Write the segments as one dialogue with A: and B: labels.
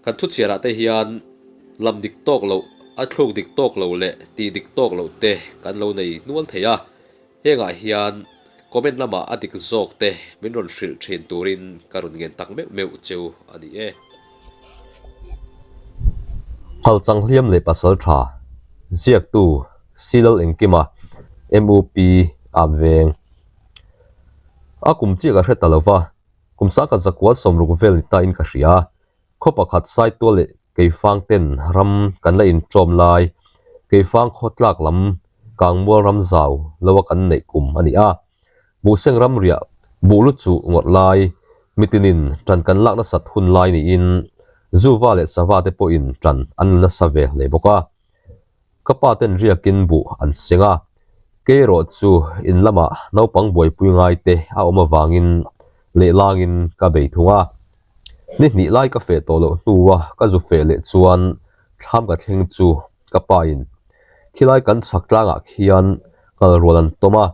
A: Kan thu chhiarah te hian lam dik tawk loh, a thluk dik tawk lo leh tih dik tawk loh te kan lo nei nual thei a. Hengah hian comment lamah a dik zawk te min rawn hrilh thin turin ka rawn ngen tak meuh meuh cheu a ni e.
B: Nghalchang hliam leh pasal tha ziaktu Silal Engkima, MUP, Ap Veng. A kum chiah ka hre ta lo va, kum sangkhat zakua 60 vel ni ta in ka hria. Khaw pakhat Saitual leh Keifang ten ram kan la inṭawm lai, Keifang khaw tlak lam Kangmual ram zau lo a kan neih kum a ni a. Buhseng ram riah buh lu chuh ngawrh lai, mitinin ṭan kan lak nasat hun lai niin Zuva leh Sava te pawhin ṭan an la nasa ve hle bawk a. Ka pa ten riakin buh an seng a, kei erawh chu in lamah naupang buaipui ngai te a awm avangin lehlangin ka bei thung a. Ni hnih lai ka feh tawh loh hnua ka zu feh leh chuan thlam ka thleng chu ka pa in khilai kan chhak tlangah khian nghal rual an tawm a,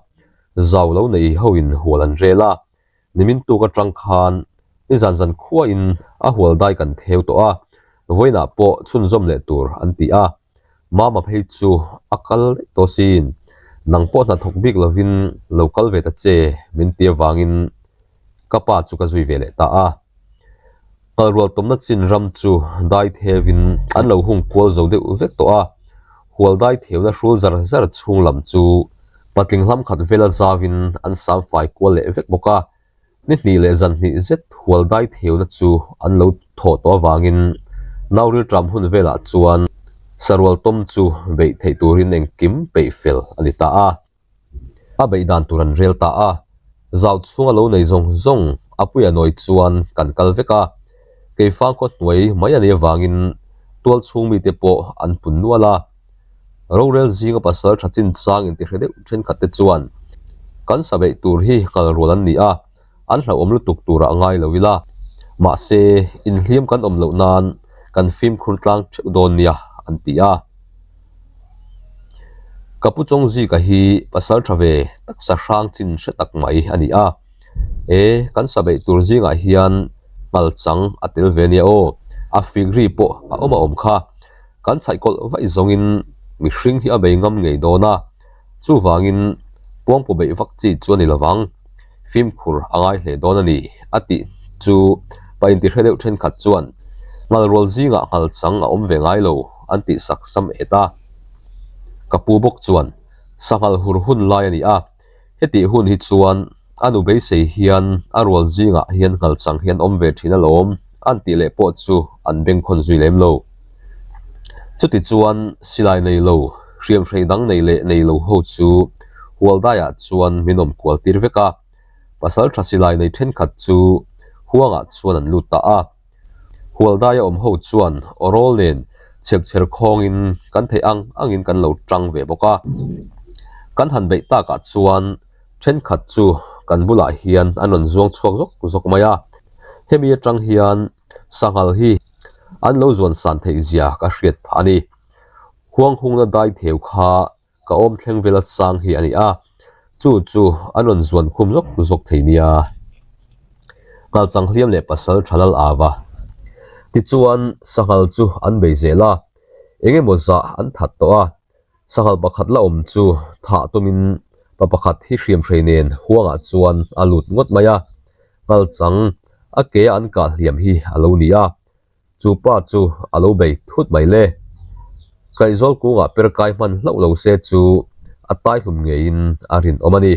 B: zau lo nei ho in hual an rel a, nimin tuk atang khan nizan zan khuain a hual dai kan theu tawh a, vawiinah pawh chhunzawm leh tur an ti a, Mama phei chu a kal daih tawh sin, nang pawh hnathawk bik lovin lo kal ve ta che min ti avangin ka pa chu ka zui ve leh ta a. Kalrual tawmna chin ram chu dai thevin an lo hung kual zo deuh vek tawh a, hual dai theuna hrul zar zar chhung lam chu patling hlam khat vela zavin an sam fai kual leh vek bawk a. Ni hnih leh zan hnih zet hual dai theuna chu an lo thawh tawh avangin nauril ṭam hun velah chuan sarual tawm chu beih theih turin engkim peih fel a ni ta a. A beih dan tur an rel ta a, zau chhunga lo nei zawng zawng a puia nawi chuan kan kal vek a, keifang khaw hnuai mai a nih avangin tual chhung mite pawh an pun nual a. Rorel zinga pasal tha chin chang intihre deuh thenkhat te chuan kan sa beih tur hi nghal rual an ni a, an hlauhawm lutuk turah a ngai lo ila, mahse inhliam kan awm loh nan kan fimkhur tlang theuh dawn nia an ti a. Ka pu Chawngzika hi pasal tha ve taksa hrang chin hre tak mai a ni a, e kan sa beih tur zingah hian nghal chang a tel ve nia aw, a fik ri pawh a awm a awm kha. Kan chhaihkawlh vaih zawngin mihring hi a bei ngam ngei dawn a, chuvangin puangpu beih vak chi chu a ni lovang, fimkhur a ngai hle dawn a ni, a tih chu pa intihre deuh thenkhat chuan nghalrual zingah nghal chang a awm ve ngai lo an tih sak sam et a. Ka pu bawk chuan sanghal hur hun lai a ni a, hetih hun hi chuan a nu beisei hian a rual zingah hian nghal chang hi an awm ve thin alawm an tih leh pawh chu an bengkhawn zui lem lo. Chuti chuan silai nei lo, hriamhrei dang nei leh nei lo ho chu hualdaiah chuan min awm kual tir vek a, pasal tha silai nei thenkhat chu huangah chuan an lut ta a. Hualdaia awm ho chuan awrawl nen chhepchher khawngin kan theih ang angin kan lo tang ve bawk a. Kan han beih takah chuan thenkhat chu kan bulah hian an rawn zuang chhuak zawk zawk mai a. Hemi atang hian sanghal hi an lo zuan san theih zia ka hriat phah a ni. Huang hungna dai theu kha ka awm thleng vela sang hi a ni a, chu chu an rawn zuan khum zawk zawk thei nia. Nghalchang hliam leh pasal tha lal ava. Tichuan sanghal chu an bei zel a, eng emaw zah an that tawh a, sanghal pakhat la awm chu thah tumin pa pakhat hi hriamhrei nen huangah chuan a lut ngawt mai a, nghalchang a ke a an kah hliam hi a lo ni a. Chu pa chu a lo bei thut mai le. Kaihzawl kungah per kai hman hlauh lo se chu a tai hlum ngeiin a rinawm a ni.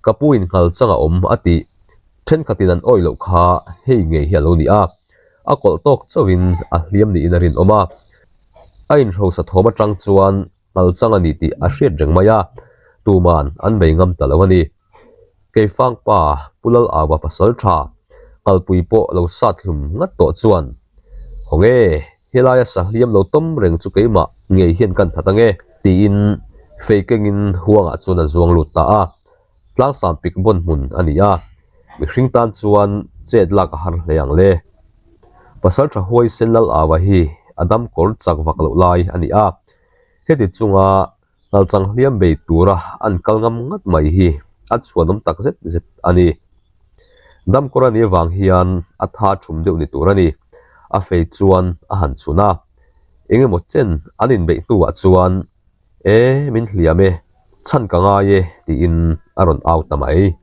B: Ka pu in nghal chang a awm a tih thenkhatin an awih loh kha hei ngei hi a lo ni a, a kawlh tawk chauhin a hliam niin a rinawm a. A inhrosa thawm atang chuan nghal chang a ni tih a hriat reng mai a, tuman an bei ngam ta lo a ni. Keifang pa Pu Lal Aua pasal tha kalpui pawh lo sat hlum ngat tawh chuan, Haw nge, helaia sahliam lo tawm reng chu keimah ngei hian kan that ange, tiin fei kengin huangah chuan a zuang lut ta a. Tlangsam pik bawn hmun a ni a, mihring tan chuan chet lak a har hle ang le. Pasal tha huaisen Lal Aua hi a dam kawr chak vak loh lai a ni a, heti chunga Nalchang hliam bei tura an kal ngam ngat mai hi a chhuanawm tak zet zet a ni. Damkawr a nih avang hian a tha thum deuh ni tur a ni. A fei chuan a han chhun a, eng emaw chen an inbeih hnuah chuan, E, min hliam e, chhan ka ngai e, tiin a rawn au ta mai.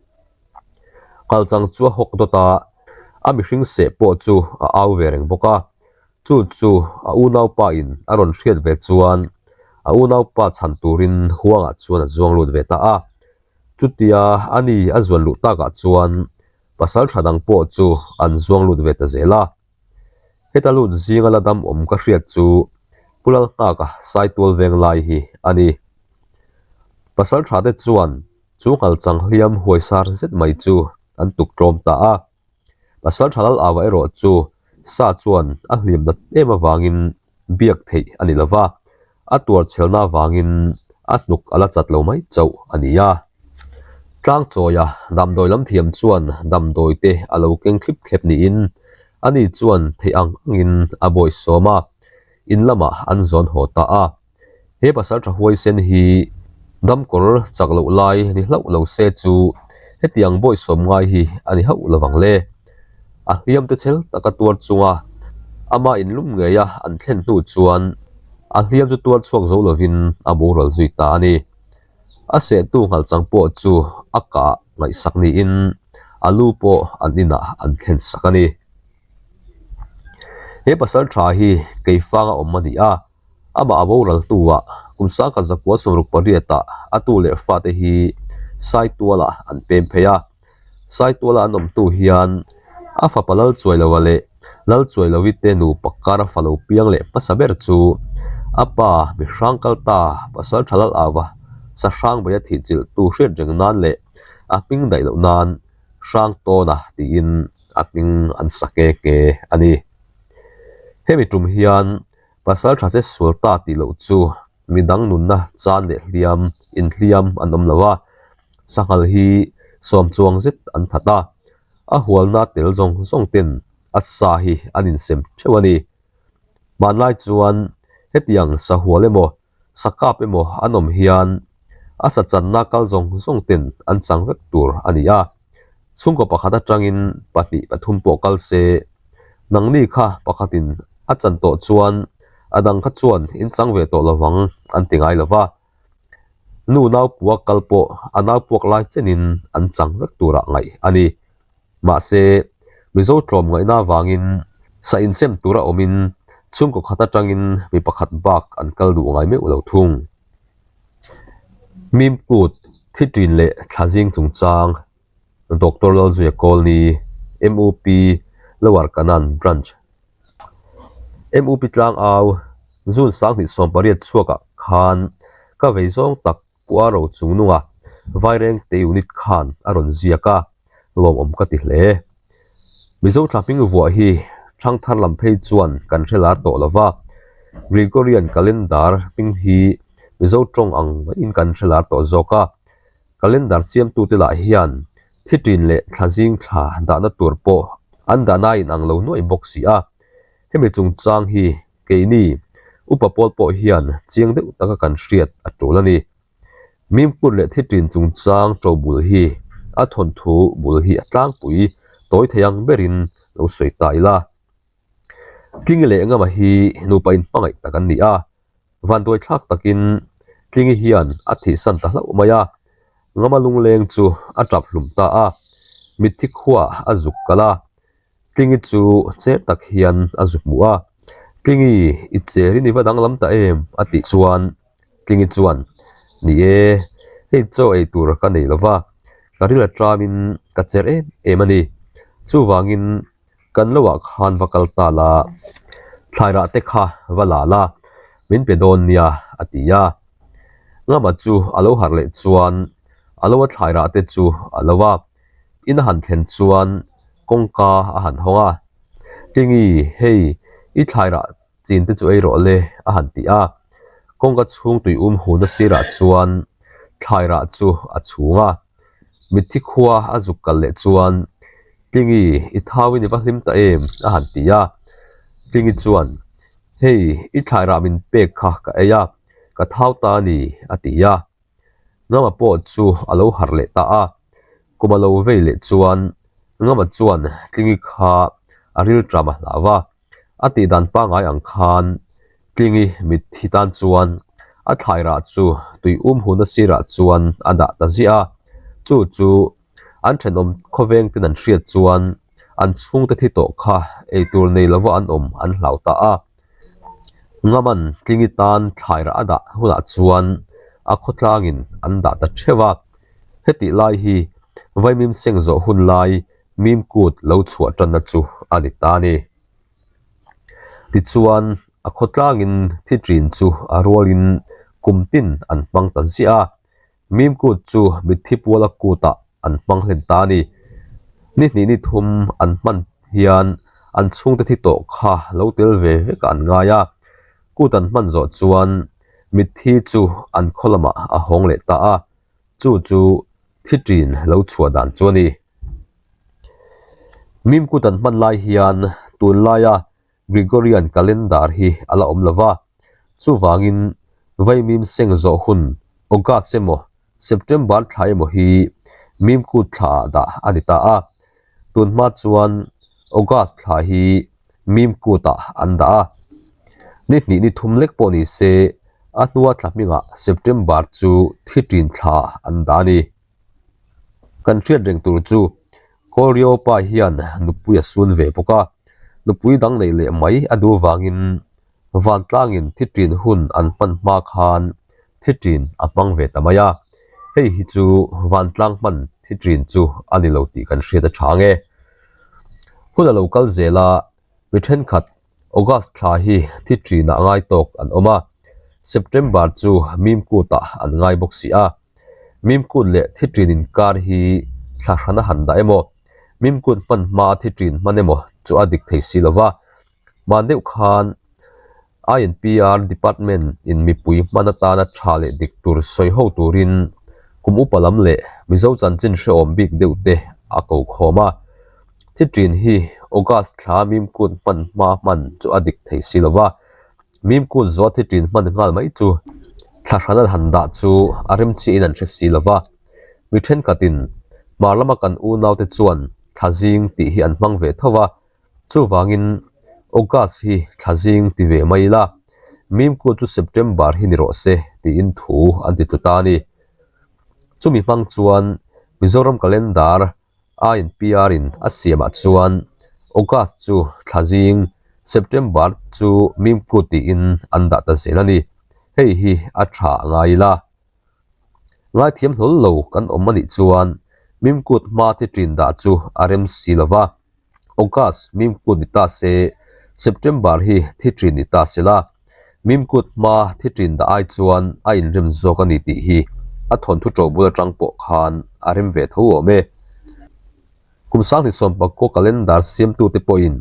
B: Nghalchang chu a hawk dawt a, a mihring seh pawh chu a au ve reng bawk a. Chu chu a unaupa in a rawn hriat ve chuan a unaupa chhan turin huangah chuan a zuang lut ve ta a. Chutia a ni a zuan luh takah chuan pasal tha dang pawh chu an zuang lut ve ta zel a. Heta lut zinga la dam awm ka hriat chu Pu Lalnghaka Saitual veng lai hi a ni. Pasal tha te chuan chu nghalchang hliam huaisar zet mai chu an tuk tlawm ta a. Pasal tha lal ava erawh chu sa chuan a hliam nat em avangin biak theih a ni lova, a tuar chhelna avangin a hnuk a la chat lo mai chauh a ni a. Tlangchawia damdawi lam thiam chuan damdawi te a lo keng thlip thlep niin ani chuan theih ang angin a bawisawm a, in lamah an zawn haw ta a. He pasal tha huaisen hi damkawr chak loh lai ni hlauh lo se chu hetiang bawisawm ngai hi a ni hauh lovang le. A hliam te chhel taka tuar chunga ama inlum ngeia an thlen hnu chuan a hliam chu tuar chhuak zo lovin a boral zui ta a ni. A sehtu nghalchang pawh chu a kah ngaihsak niin a lu pawh an inah an thlen sak a ni. He pasal tha hi keifanga awm a ni a. Amah a boral hnuah kum sangkhat zakua sawmruk pariatah a tu leh fate hi Saitualah an pem phei a. Saituala an awm hnu hian a fapa Lalchuailova leh Lalchuailovi te nupa kar a fa lo piang leh hmasa ber chu a pa mi hrang kal ta pasal tha lal ava sa hrang beia thih chilh tu hriat reng nan leh a hming daih loh nan hrang tawna tiin a hming an sa nghe nghe a ni. Hemi tum hian Pasal tha che sual ta tih loh chu midang nunna chan leh hliam inhliam an awm lo a, sanghal hi sawm chuang zet an that a, a hualna tel zawng zawng ten a sa hi an insem theuh a ni. Hmanlai chuan hetiang sahual emaw sakap emaw an awm hian a sa channa kal zawng zawng ten an chang vek tur a ni a, chhungkaw pakhat atangin pahnih pathum pawh kal se nangni kha pakhatin a chan tawh chuan a dang kha chuan in chang ve tawh lovang an ti ngai lova, nu naupuak kal pawh a naupuak lai chenin an chang vek turah ngaih a ni. Mahse, Mizo tlawm ngaihna avangin sa insem tura awmin chhungkaw khat atangin mi pakhat bak an kal duh ngai meuh lo thung. Mimkut, Thitrin leh Thlazing chungchang, Doctor Lalzuia Kawlni, MUP, Lower Kanan Branch. MUP tlangau, June 28 chhuakah khan ka vei zawng tak Pua ro chung nunga Vairengte unit khan a rawn ziak a, lawmawm ka ti hle. Mizo thla hming vuah hi thangthar lam phei chuan kan hre lar tawh lova, Gregorian calendar hming hi Mizo tawng ang maiin kan hre lar tawh zawk a. Calendar siamtute lah hian thi ṭin leh thla zing thla dahna tur pawh an dahna a inang lo nuaih bawk si a. Hemi chungchang hi Keini, upa pawl pawh hian chiang deuh taka kan hriat a tul a ni. Mimkut leh thitrin chungchang to bul hi a thawnthu bul hi a tlangpui tawi thei ang berin lo sawi ta ila. Tlingi leh Ngama hi nupa inhmangaih tak an ni a, vanduai thlak takin Tlingi hian a thihsan ta hlauh mai a, Ngama lungleng chu a tap hlum ta a, mitthi khuaah a zuk kal a. Tlingi chu cher tak hian a zu hmu a, Tlingi, i cher in i va danglam ta em? a tih chuan Tlingi chuan, Ni e, hei chaw ei tur ka nei lo va, ka ril aṭamin ka cher em em a ni. Chuvangin kan lo ah khan va kal ta la, thlairah te kha va la la, min pe dawn nia, a ti a. Ngama chu a lo harh leh chuan a lo a thlairah te chu a lo a. In a han thlen chuan kawngka a han hawng a, Tlingi, hei, i thlairah chin te chu ei rawh le, a han ti a. Kawngka chhung tui um huna sirah chuan thlairah chu a chhung a. Mitthi khua a zuk kal leh chuan, Tlingi, i thauin i va hlim ta em? a han ti a. Tlingi chuan, Hei, i thlairah min pek kha ka ei a, ka thau ta a ni, a ti a. Ngama pawh chu a lo harh leh ta a, kum a lo vei leh chuan Ngama chuan Tlingi kha a rilṭam a hlau a. A tih dan pangngai ang khan Tlingi mitthi tan chuan a thlai rah chu tui um huna sirah chuan a dah ta ziah a, chu chu an thenawm khawveng ten an hriat chuan an chhungte thi tawh kha eitur nei lova an awm an hlau ta a. Ngaman Tlingi tan thlai rah a dah hunah chuan a khawtlangin an dah ta theuh a, hetih lai hi vaimim seng zawh hun lai mim kut lo chhuah tanna chu a ni ta a ni. Tichuan a khawtlangin thi ṭin chu a rualin kum tin an hmang ta ziah a, mim kut chu mitthi puala kutah an hmang hlen ta a ni. Ni hnih ni thum an hman hian an chhungte thi tawh kha lo tel ve vekah an ngai a, kut an hman zawh chuan mitthi chu an khaw lamah a hawng leh ta a, chu chu thi ṭin lo chhuah dan chu a ni. Mim kut an hman lai hian tunlaia Gregorian calendar hi a la awm lo va, chuvangin vaimim seng zawh hun August emaw September thla emaw hi mim kut thla ah dah a ni ta a, tunhma chuan August thla hi mim kut ah an dah a, ni hnih ni thum lek pawh ni se a hnua thla hmingah September chu thi ṭin thla ah an dah a ni. Kan hriat reng tur chu Kawlriau pa hian nupui a sun ve bawk a, nupui dang neih leh mai a duh vangin vantlangin thi ṭin hun an hman hma khan thi ṭin a hmang ve ta mai a, hei hi chu vantlang hman thi ṭin chu a ni lo tih kan hriat a ṭha ang e. Hun a lo kal zel a, mi ṭhenkhat August thla hi thi ṭinah ngai tawk an awm a, September chu Mimkutah an ngai bawk si a. Mimkut leh thi ṭin inkar hi thla hran a han dah emaw, Mimkut hman hmaa thi ṭin hman emaw chu a dik thei si lo va. Hman deuh khan INPR Department in mipui hman atana tha leh dik tur sawi ho turin kum upa lam leh Mizo chanchin hrehawm bik deuh te a ko khawm a. Thi ṭin hi August thla Mimkut hman hma hman chu a dik thei si lo va. Mimkut zuah thi ṭin hman nghal mai chu thla hran an han dah chu a rem chiahin an hre si lo va. Mi ṭhenkhatin hmar lama kan unaute chuan thla zing tih hi an hmang ve tho va, chuvangin August hi thla zing ti ve mai ila, Mimkut chu September hi ni rawh se tiin thu an ti tlu ta a ni. Chumi hmang chuan Mizoram calendar INPR in a siamah chuan August chu thla zing, September chu Mimkut tiin an dah ta zel a ni. Hei hi a tha a ngai ila. Ngaithiam hlawl lo kan awm a nih chuan Mimkut hma thi ṭin dah chu a rem si lo va. August Mimkut ni ta se, September hi thi ṭin ni ta se la. Mimkut hma thi ṭin dah ai chuan a inrem zawk a ni tih hi a thawnthu ṭo bul aṭang pawh khan a rem ve tho awm e. Kum sanghnih sawmpakkaw calendar siamtute pawhin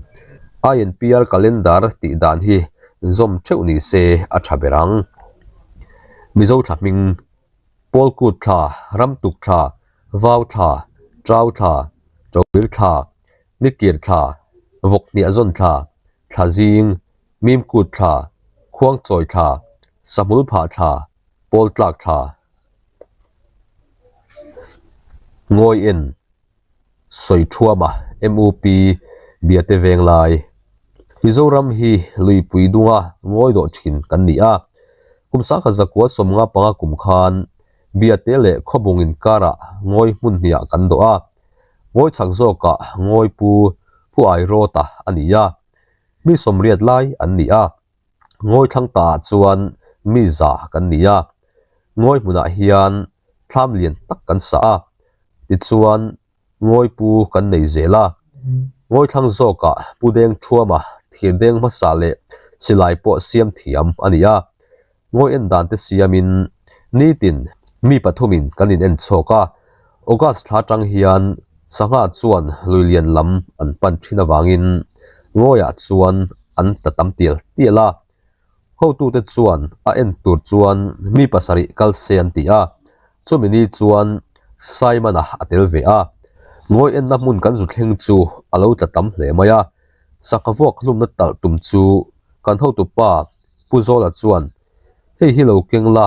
B: INPR calendar tih dan hi zawm theuh ni se a tha ber ang. Mizo thla hming, Pawlkut thla, Ramtuk thla, Vau thla, Trau thla, Ṭopir thla, Nikir thla, Vawkhniahzawn thla, Thlazing, Mimkut thla, Khuangchawi thla, Sahmulphah thla, Pawltlak thla. Ngawi en sawi thuama MUP Biate Venglai Mizoram hi luipui dunga ngawi dawh thin kan ni a, kum sangkhat zakua sawmnga panga kum khan Biate leh Khawbung inkarah ngawi hmun hniah kan dawh a, ngawi chak zawkah ngawi pu Pu Airawta a ni a, mi sawmriat lai an ni a. Ngawi thlang ta ah chuan mi za kan ni a, ngawi hmunah hian thlam lian tak kan sa a, tichuan ngawi pu kan nei zel a, ngawi thlang zawkah pu deng thuama thir deng hmasa leh silai pawh siam thiam a ni a, ngawi en dan te siamin nitin mi pathumin kan in en chhawk a, August thla tang hian sangha chuan lui lian lam an pan thin avangin ngawiah chuan an ta tam tial tial a, hotute chuan a en tur chuan mi pasarih kal se an ti a, chumi ni chuan Simon-a a tel ve a, ngawi enna hmun kan zu thleng chu a lo tla tam hle mai a, sangha vuak hlumna talh tum chu kan hotupa Pu Zawla chuan, Hei hi lo keng la,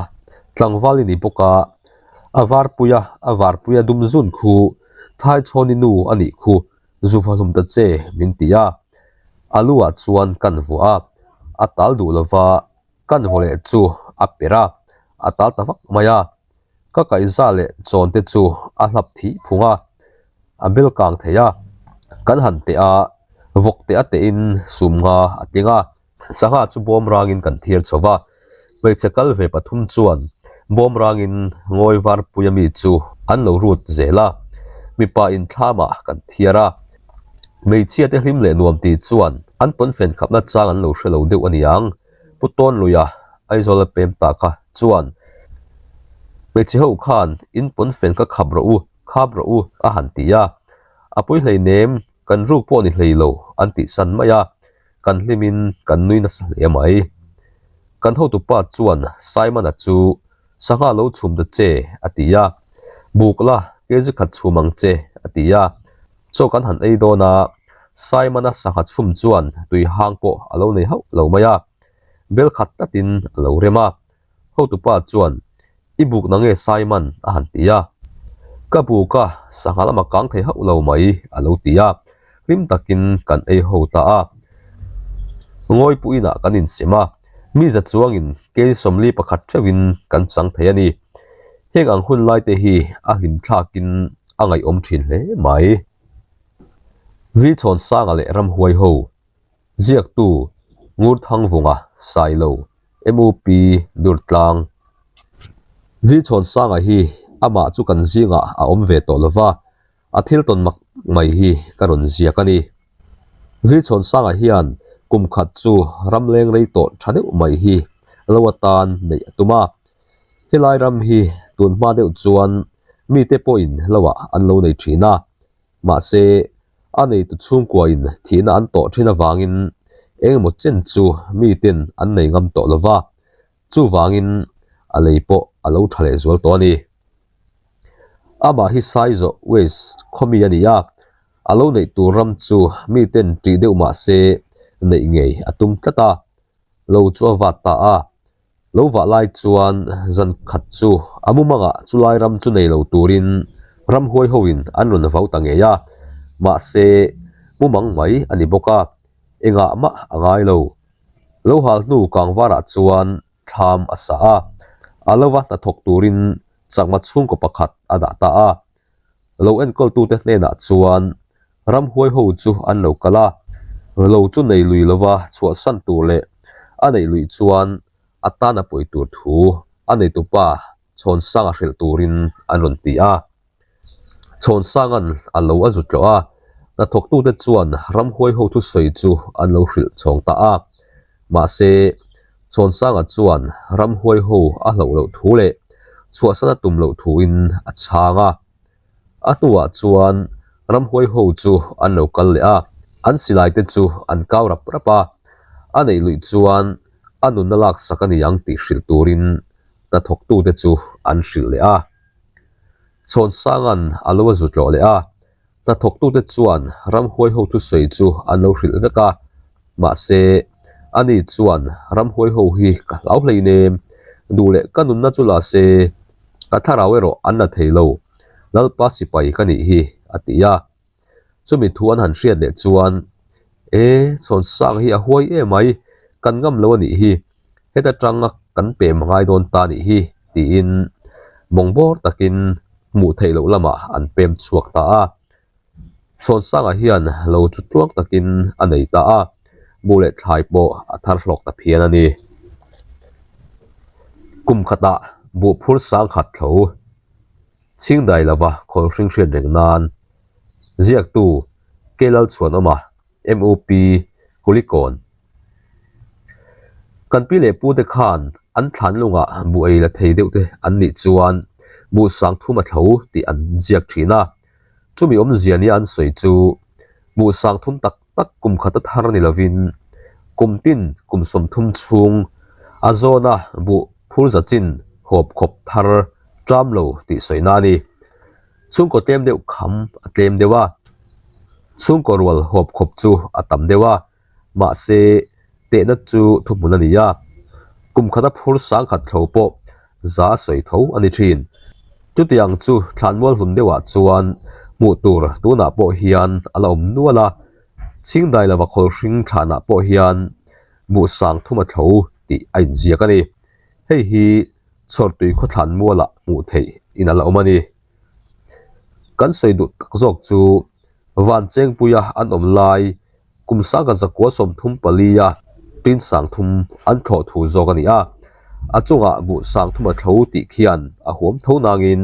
B: tlangval i ni bawk a, a varpuia a varpuia dum zun khu Thaichhawni nu a nih khu, zu va hlum ta che, min ti a. A lu ah chuan kan vuah a, a tal duh lova kan vaw leh chu a per a, a tal ta vak mai a. Ka kaihza leh chawn te chu a hlap thih phung a, a bel kang thei a. Kan han teh a, vawk teh a teh in sum nga a tling a. Sangha chu bawm rangin kan thiar chho va, hmeichhe kal ve pathum chuan bawm rangin ngawi varpui ami chu an lo rut zel a, mipa in thlamah kan thiar a. Hmeichhia te hlim leh nuam ti chuan an pawnfen khapna chang an lo hre lo deuh a niang, Pu Tawnluia Aizawl a pem ta kha chuan hmeichhe ho khan in pawnfen kha khap rawh u, khap rawh u a han ti a, a pui hleinem kan ruk pawh ni hlei lo an tih san mai a. Kan hlimin kan nui nasa hle mai. Kan hotupa chuan Simon-a chu sangha lo chhum ta che a ti a, Buk la, kg khat chhum ang che a ti a. Chaw kan han ei dawn a, Simon-a sangha chhum chuan tui hang pawh a lo nei hauh lo mai a, bel khat tlatin a lo rem a. Hotupa chuan, I buk na nge Simon? a han ti a. Ka buk a, sangha lama kang thei hauh lo mai, a lo ti a. Hlim takin kan ei ho ta a. Ngawi pu inah kan insem a, mi za chuangin kei 41 theuhin kan chang thei a ni. Heng ang hun lai te hi a hlim thlakin a ngaihawm thin hle mai. Vi Chhawnsanga leh Ramhuai ho Ziaktu Ngurthangvunga Sailo MUP Durtlang Vilchhawnsanga hi amah chu kan zingah a awm ve tawh lova, a thil tawn mak tak mai hi ka rawn ziak a ni. Vilchhawnsanga hian kum khat chu ram leng rei tawh tha deuh mai hi lo atan neih a tum a. Helai ram hi tun hma deuh chuan mite pawhin lo ah an lo nei thin a, mahse A neitu chhungkuain thihna an tawh thin avangin engemaw chen chu miten an nei ngam tawh lo va, chuvangin a lei pawh a lo tha leh zual tawh a ni. Amah hi Saizawh West khawmi a ni a, a lo neih tur ram chu miten ṭih deuh mah se neih ngei a tum tlat a, lo chu a vat ta a. Lo vah lai chuan zan khat chu a mumangah chulai ram chu nei lo turin ramhuai hoin an rawn vau ta ngei a, mahse mumang mai a ni bawk a, engah mah a ngai lo. Lo hal hnu kangvarah chuan thlam a sa a, a lova hnathawk turin chakma chhungkaw pakhat a dah ta a. Lo enkawltute hnenah chuan Ramhuai ho chu an lo kal a, lo chu nei lui lova chhuahsan tur leh a neih luih chuan a tan a pawi tur thu a neitupa Chhawnsanga hrilh turin an rawn ti a. Chhawnsanga'n a lo a zut tlawh a, hnathawktute chuan ramhuai ho thusawi chu an lo hrilh chhawng ta a. Mahse, Chhawnsanga chuan ramhuai ho a hlauh loh thu leh chhuahsan a tum loh thuin a chhang a. A hnuah chuan ramhuai ho chu an lo kal leh a, an silai te chu an kau rap rap a, a neih luih chuan a nunna laksak a ni ang tih hrilh turin hnathawktute chu an hrilh leh a. Chhawnsanga'n a lo a zut lawh leh a, hnathawktute chuan ramhuai ho thusawi chu an lo hrilh vek a, mahse ani chuan ramhuai ho hi ka hlau hleinem, duh leh ka nunna chu la se, Ka thlarau erawh an la thei lo, Lalpa sipai ka nih hi, a ti a. Chumi thu an han hriat leh chuan, E, Chhawnsanga hi a huai em ai, kan ngam lo a nih hi, heta tanga kan pem a ngai dawn ta a nih hi, tiin mawngbawr takin hmuh theih loh lamah an pem chhuak ta a. Chhawnsanga hian lo chu tluang takin a nei ta a, bu leh thlai pawh a thar hlawk ta phian a ni. Kum khatah buh phur sang khat tho chhingdai lova khawl hring hriat reng nan ziaktu Kelalchhuanawma MUP Kulikawn Kan pi leh pute khan an thlan lungah buh ei la thei deuh te an nih chuan buh sang thum a tho tih an ziak thin a. Chumi awmzia nia an sawi chu buh sang thum tak tak kum khat a thar ni lovin kum tin kum 30 chhung a zawna buh phur za chin hawp khawp thar ṭam lo tih sawina a ni. Chhungkaw tlem deuh kham a tlem deuh a, chhungkaw rual hawp khawp chu a tam deuh a. Mahse, tehna chu thuhmun a ni a, kum khata phur sangkhat thlo pawh za a sawi tho a ni thin. Chutiang chu thlanmual hlun deuhah chuan hmuh tur tunah pawh hian a la awm nual a. Chhingdailova khawlhring thlanah pawh hian buh sangthum a thlo tih a inziak a ni. Hei hi Chhawrtui khawthlan mualah hmuh theih in a la awm a ni. Kan sawi duh tak zawk chu Van Chengpuia an awm lai kum sangkhat zakua 34 a tin 30 an thlawh thu zawk a ni a. A chungah buh 30 a thlo tih khian a huam tho nangin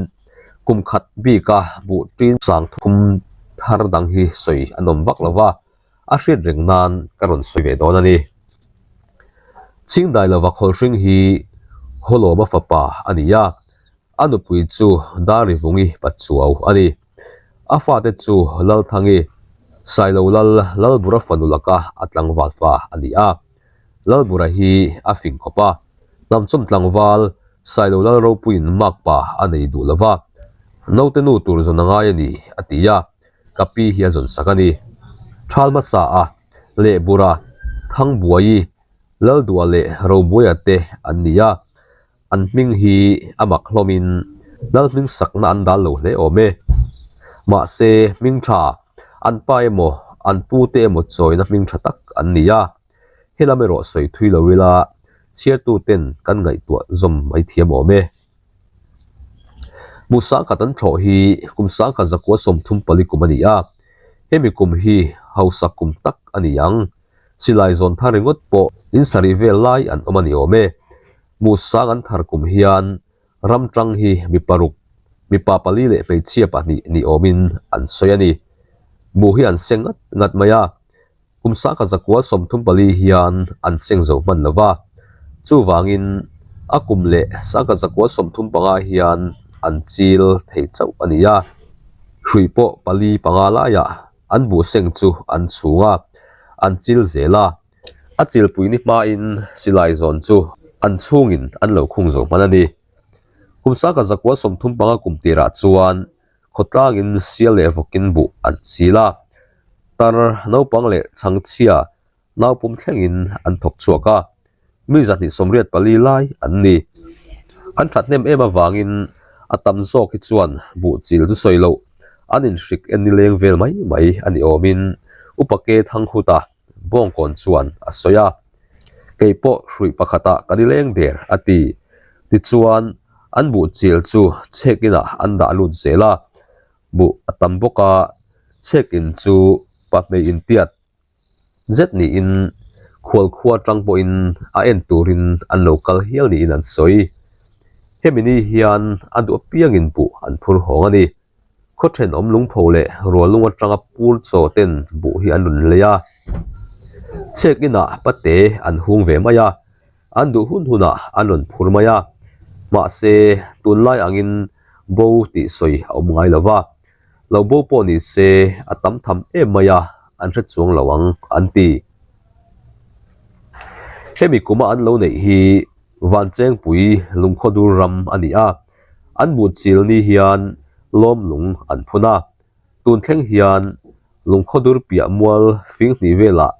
B: kum khat bika buh tin 30 thar dang hi sawi an awm vak lo va, a hriat reng nan ka rawn sawi ve dawn a ni. Chhingdailova khawlhring hi Hawlawma fapa a ni a, a nupui chu Darivungi Pachuau a ni. A fate chu Lalthangi, Sailo Lal Lalbura fanu laka a tlangval fa a ni a. Lalbura hi a fing khawp a, hnamchawm tlangval Sailo Lal ropuiin makpa a nei duh lo va, naute nu tur zawn a ngai a ni, a ti a, ka pi hi a zawn sak a ni. Thal hmasa a, Lehbura, Thangbuaii, Lalduah leh Robuaia te an ni a. An hming hi a mak hlawmin lal hming sakna an dal lo hle awm e. Mahse, hming tha, an pa emaw, an pu te emaw chawina hming tha tak an ni a. Helam erawh sawi thui lo ila, chhiartu ten kan ngaihtuah zawm mai thiam awm e. Hmuh sangkhat an thlawh hi kum sangkhat zakua 34 kum a ni a. Hemi kum hi hausa kum tak a ni ang. Silai zawn thar ringawt pawh in sarih vel lai an awm a ni awm e. Hmuhsang an thar kum hian ram tang hi mi paruk, mipa pali leh hmeichhia pahnih ni awmin an sawi a ni. Hmuh hi an seng ngat ngat mai a, kum sangkhat zakua 34 hian an seng zo hman lo va, chuvangin a kum leh sangkhat zakua 35 hian an chil thei chauh a ni a, hrui pawh pali panga laiah an buh seng chu an chhung a, an chil zel a. A chilpui ni hmain silai zawn chu an chhungin an lo khung zo hman a ni. Kum sangkhat zakua 35 kum tirah chuan khawtlangin sial leh vawkin buh an chil a, tar naupang leh chhangchhia naupum thlengin an thawk chhuak a, mi 284 lai an ni. An thathnem em avangin a tam zawk hi chuan buh chil chu sawi loh an inhrik en nileng vel mai mai a ni awmin Upa Ke Thanghuta Bawngkawn chuan a sawi a, Kei pawh hruih pakhatah ka ni leng der, a ti. Tichuan, an buh chil chu chhek inah an dah lut zel a, buh a tam bawk a, chhek in chu pahmei intiat zet niin khualkhua atang pawhin a en turin an lo kal hial niin an sawi. Hemi ni hian a duh apiangin buh an phur hawng a ni. Khaw thenawm lungpho leh rualung atanga pur chaw ten buh hi an rawn lei a, chhek inah pate an hung ve mai a, an duh hun hunah an rawn phur mai a, mahse tunlai angin bo tih sawi a awm ngai lo va, lo bo pawh ni se a tam tham em mai a, an hre chuang lo ang an ti. Hemi kuma an lo neih hi Vanchengpui Lungkhawdur ram a ni a. An buh chil ni hian lawm lung an phun a, tun thleng hian lungkhawdur piah mual fing hnih velah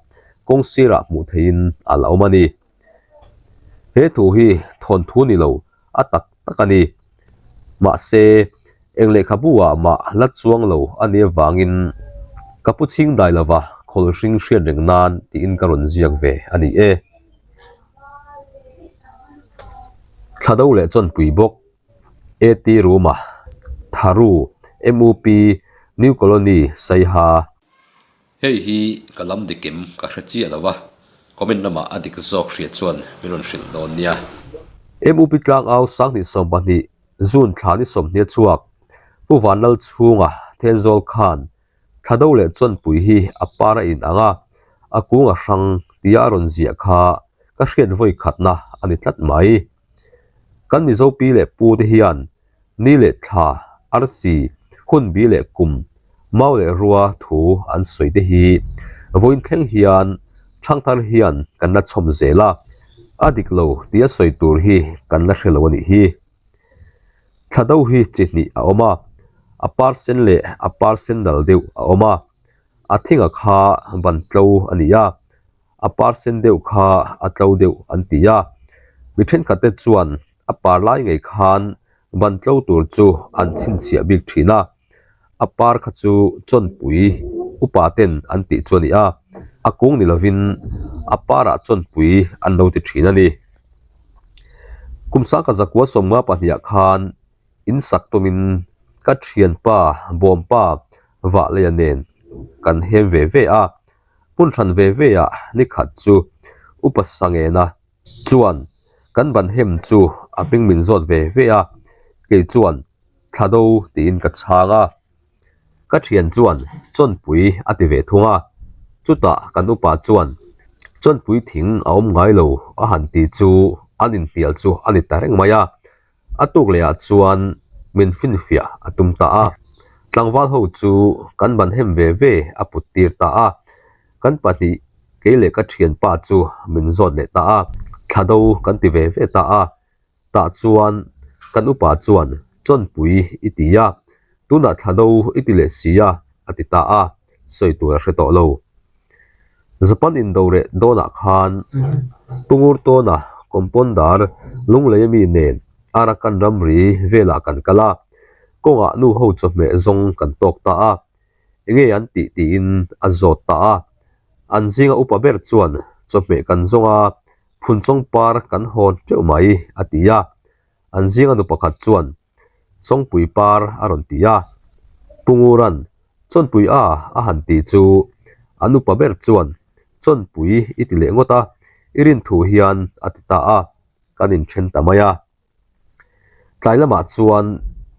B: kawng sirah hmuh theihin a la awm a ni. He thu hi thawnthu ni lo a tak tak a ni. Mahse, eng lehkhabu ah mah la chuang lo a nih avangin ka pu chhing dai lova khawlhring hriat reng nan tiin ka rawn ziak ve a ni e. Thla do leh chawnpui bawk AT Ruma, Tharu, MUP, New Colony, Saiha.
A: Hei hi ka lam dik em ka hre chiah lo va, comment lamah a dik zawk hriat chuan min rawn hrilh dawn nia.
B: MUP tlangau 2020 June thla ni 20 a chhuak Pu Vanlalchhunga Thenzawl khan Thla do leh chawnpui hi a par a in ang a, a kung a hrang tia a rawn ziah kha ka hriat vawi khatna a ni tlat mai. Kan Mizo pi leh pu te hian ni leh thla, arsi, hunbi leh kum, mau leh rua thu an sawi te hi vawiin thleng hian thangthar hian kan la chhawm zel a, a dik lo tia sawi tur hi kan la hre lo a nih hi. Thla do hi chi hnih a awm a, a par sen leh a par sen dal deuh a awm a, a thinga kha ban tlo a ni a, a par sen deuh kha a tlo deuh an ti a, mi thenkhat te chuan a par lai ngei khan ban tlo tur chu an chhinchhiah bik thin a, a par kha chu chawnpui upa ten an tih chu a ni a. A kung ni lovin a parah chawnpui an lo ti thin a ni. Kum sangka zakua sawmnga pahniha khan in sak tumin ka thianpa bawmpa vah leia nen kan hem ve ve a, hmun hran ve ve ah ni khat chu upa Sangena chuan kan ban hem chu a hming min zawt ve ve a, kei chuan thla do tiin ka chhang a. Ka thian chuan chawnpui a ti ve thung a, chutah kan upa chuan chawnpui thing a awm ngai lo a han ti chu an inhnial chu a ni ta reng mai a, a tuk leh ah chuan min finfiah a tum ta a, tlangval ho chu kan ban hem ve ve a put tir ta a, kan pahnih kei leh ka thianpa chu min zawt leh ta a, thla do kan ti ve ve ta a. Tah chuan kan upa chuan Chawnpui i ti a, tunah Thlado i ti leh si a, a ti ta a, sawi tur a hre tawh lo. Japan indo reh dawnah khan Pungur tawna Kompondar Lunglei ami nen Arakan ramri velah kan kal a, kawngah nu ho chawhmeh zawng kan tawk ta a, enge an tih tiin a zawt ta a. An zinga upa ber chuan chawhmeh kan zawng a, Phunchawng par kan hawn teuh mai, a ti a. An zinga nu pakhat chuan, Chawngpui par a rawn ti a. Pu Ngura'n, Chawnpui a a han ti chu an upa ber chuan, Chawnpui i ti leh ngawt a, i rin thu hian a ti ta a, kan inthen ta mai a. Tlai lamah chuan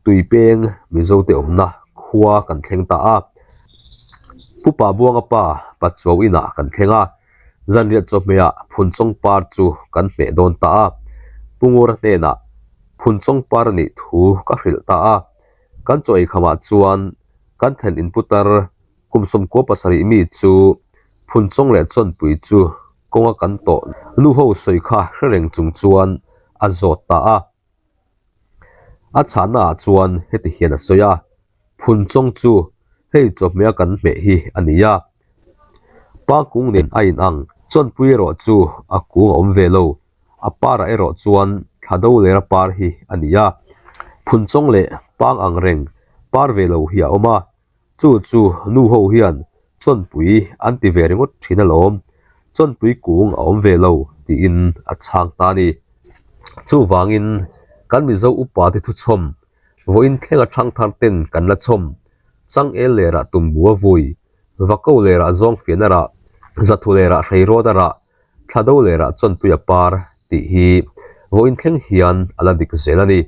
B: Tuipeng Mizote awmna khua kan thleng ta a, Pupa Buanga pa Pachuau inah kan thleng a, zanriah chawhmehah Phunchawng par chu kan hmeh dawn ta a, Pu Ngura hnenah Phunchawng par a nih thu ka hrilh ta a, kan chaw eikhamah chuan kan thlen inputar Kum sawmkua pasarih mi chu Phunchawng leh Chawnpui chu kawnga kan tawh nu ho sawi kha hre reng chung chuan a zawt ta a. A chhahna ah chuan heti hian a sawi a, Phunchawng chu hei chawhmeh a kan hmeh hi a ni a, pa kung nen a inang, Chawnpui erawh chu a kung a awm ve lo, a parah erawh chuan thla do lera par hi a ni a, Phunchawng leh pang ang reng par ve lo hi a awm a, Chu chu nu ho hian Chawnpui an ti ve ringawt thin alawm, Chawnpui kung a awm ve lo tiin a chhang ta a ni. Chuvangin kan Mizo upa te thuchhawm, vawiin thlenga thangthar ten kan la chhawm, Changel lerah tumbu a vui, Vako lerah zawngfian a rah, Zathu lerah hreirawt a rah, Thla do lerah Chawnpui a par tih hi vawiin thleng hian a la dik zel a ni.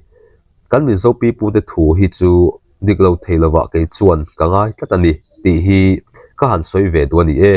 B: Kan Mizo pipute thu hi chu dik lo thei lovah kei chuan ka ngai tlat a ni tih hi ka han sawi ve duh a ni e.